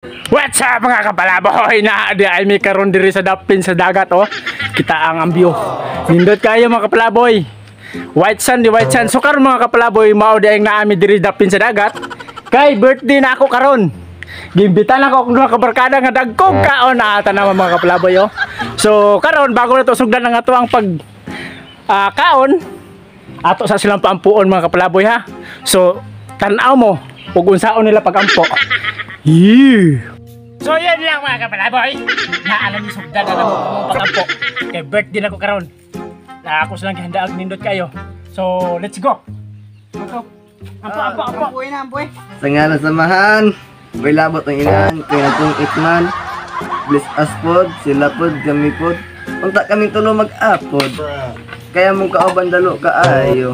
What's up, mga kapalaboy? Na di ay may karon diri sa dapin sa dagat, oh. Kita ang ambyo. Nindot kayo, mga kapalaboy. White sand di white sand. So karon, mga kapalaboy, mao di ay naami diri dapin sa dagat. Kay birthday na ako karon. Gimbitan ako akong duha ka barkada nga dagkog kaon na ata naman, mga kapalaboy, oh. So karon, bago na to sugdan ang ato ang pag kaon, ato sa silang paampuon, mga kapalaboy, ha. So tan-aw mo ug unsaon nila pagampo. Yee. So yun lang, mga kapalaboy. Naalam ni sugdan na mo kung pagampo. Kay birthday na ko karon. Na ako silang gihandaag, nindot kayo. So let's go. Ampo. Ampo, ampo, ampo. Ampuy na, ampuy. Sa ngalan sa Amahan, may labot ang Inahan, kay natong itman. Bless us pod, sila pod, kami pod. Unta kaming tulo mag-apod. Kaya mong kauban dalo kaayo.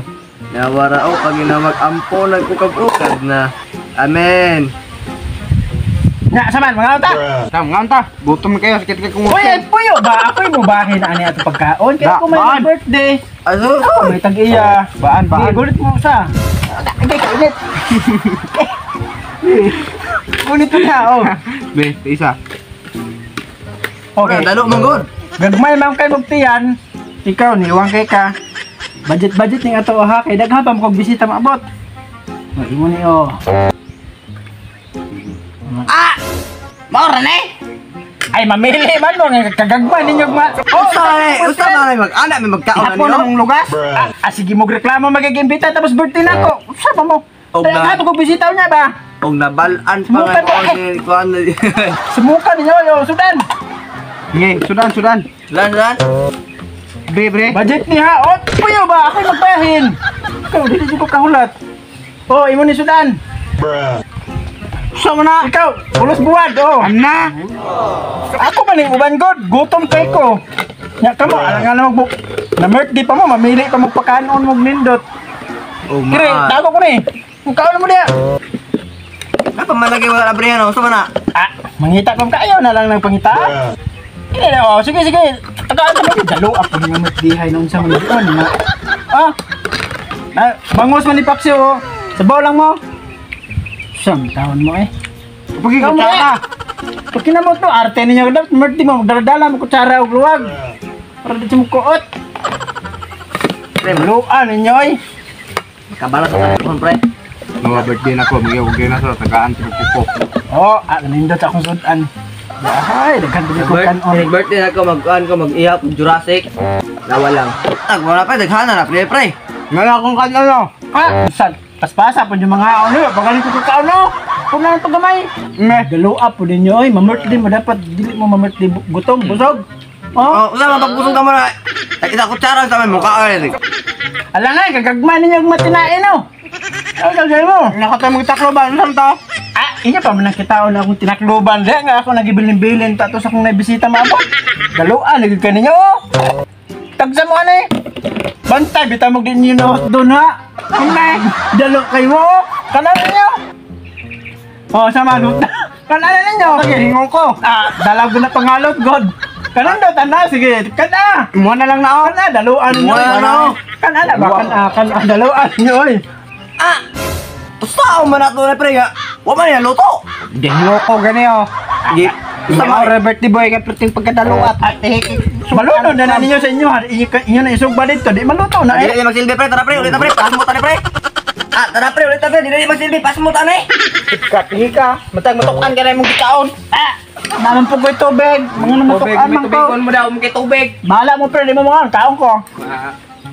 Nawara o pag mag-ampo, nagkukag-ukag na. Amen. Na saman mga unta. Tam, nga ta. Gutom kayo, sakit kay kung Uy, ay puyo ba? Ako'y mubahin na ani ato pagkaon. Kaya Da, ako may baan. birthday. Aso, Oh, may tag-iya. Baan, baan. Sige, gulit mo sa. Ay, kainit. Gunit mo na, oh. Be, isa. Okay. Dalo man god. Gagmay man kay magtiyan. Ikaw, niwang kay ka. Budget-budget ning ato ha, kay daghan pa mo kog bisita maabot. Oh, imo ni, oh. Ah! Maura na eh! Ay, mamili man mo nga kagagmay ninyo ma. Oh, usa eh, usa man ay mag-ana may magkaon na Hapon niyo. na mong lugas. Ah, sige mo reklamo magigimbita tapos birthday na ko. Usa pa mo? Og na- Daghan pa kog bisita niya ba? Og nabalan pa Sumukan nga mo, eh. ko ni kuan. Sumuka ninyo yo, sudan. Sige, sudan, sudan. Lan lan. Bre, bre. Budget ni ha. Oh, puyo ba? Ako'y magbahin. Ikaw, dili jud ko kahulat. Oh, imo ni sudan. Sa mo na. Ikaw, ulos buwad, oh. Ana! Ako man ning uban god, gutom kay ko. Nya kamo, alangan na magbu na birthday pa mo, mamili pa mo pagkaon mo nindot. Oh Kire, ma. tago ko ni. Kung kaon mo diya. Napa man lagi wala bre ano, usa man na. Ah, mangita kong kayo na lang ng pangita. Kire na, oh, sige sige. Tagaan ka mo dalo ako ni nga birthday noon sa mga dion na. Ah. Ah, bangos man ni Paxio, oh. Sabaw lang mo. Siyam taon mo eh. Pagi Ikaw mo eh. kutsara. Pag kinamot mo, arte ninyo dapat birthday mo, magdaladala mo kutsara og luwag. Para di mo kuot. Luan ninyo eh. Kabala sa telefon, pre. Mga birthday na ko, mga huwag na sa tagaan sa kuko. Oh, nindot akong sudan. Ay, daghan ko kanon. Birthday na ko mag-kuan ko mag-ihap Jurassic. Lawa lang. Tag wala pa daghana na pre pre. Nga akong kanano. Ah, sal. Paspasa po yung mga ano, pagaling ko kaon no. Kung na ito gamay. Me. Galo up po ninyo oy, ma-birthday mo dapat dili mo ma-birthday gutom, busog. Oh, Oh, usa man pagbusog ka mo na. Tag isa kutsara sa may mukha ay. Ala nga, kagagma ninyo ang matinain no. Ang gagawin mo. Nakatay mong takloban, ano to? Ah, inyo pa man ang kitaon na akong tinakluban. Di nga ako nagibilin-bilin tato sa akong nabisita maabot. Galuan, lagi ka ninyo. Oh. Tagsa mo ano eh. Bantay, bitaw mo din yun doon ha. Hindi. Dalo kayo mo. Oh. Kanan ninyo. Oh, sama luta. Kanan ninyo. Sige, hingo ko. Ah, dalag ko na pangalot, God. Kanan daw, tanda. Sige, kana. Mo na lang na oh. Kana, daluan ninyo. Wala na, oh. Kana na ba? Kana, kana, daluan ninyo, oy. Ah! Usa man na to na pre nga. Wa man niya luto. Hingo ko gani oh. Gi. Usa mo birthday boy kay perting pagkadaluat. Maluto na na ninyo sa inyo, ha. Inyo, inyo na isugba dito. Di maluto na Dili eh. na magsilbi, pre, tara pre, ulit na pre, pas mo tani pre. Ah, tara pre, ulit na pre, dili na magsilbi, pas mo tani. Kapihi ka. Matag matukan ka na imong gikaon. Ah! Naman po ko'y tubig. Mga namatukan man ko. mo daw, may tubig. Bahala mo pre, di mo mga kaon ko.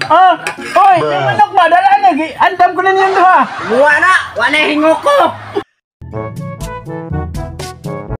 Ah! Oy, yung manok ba? Dala na. Andam ko na niyan duha. Wa na, wa na hingo ko.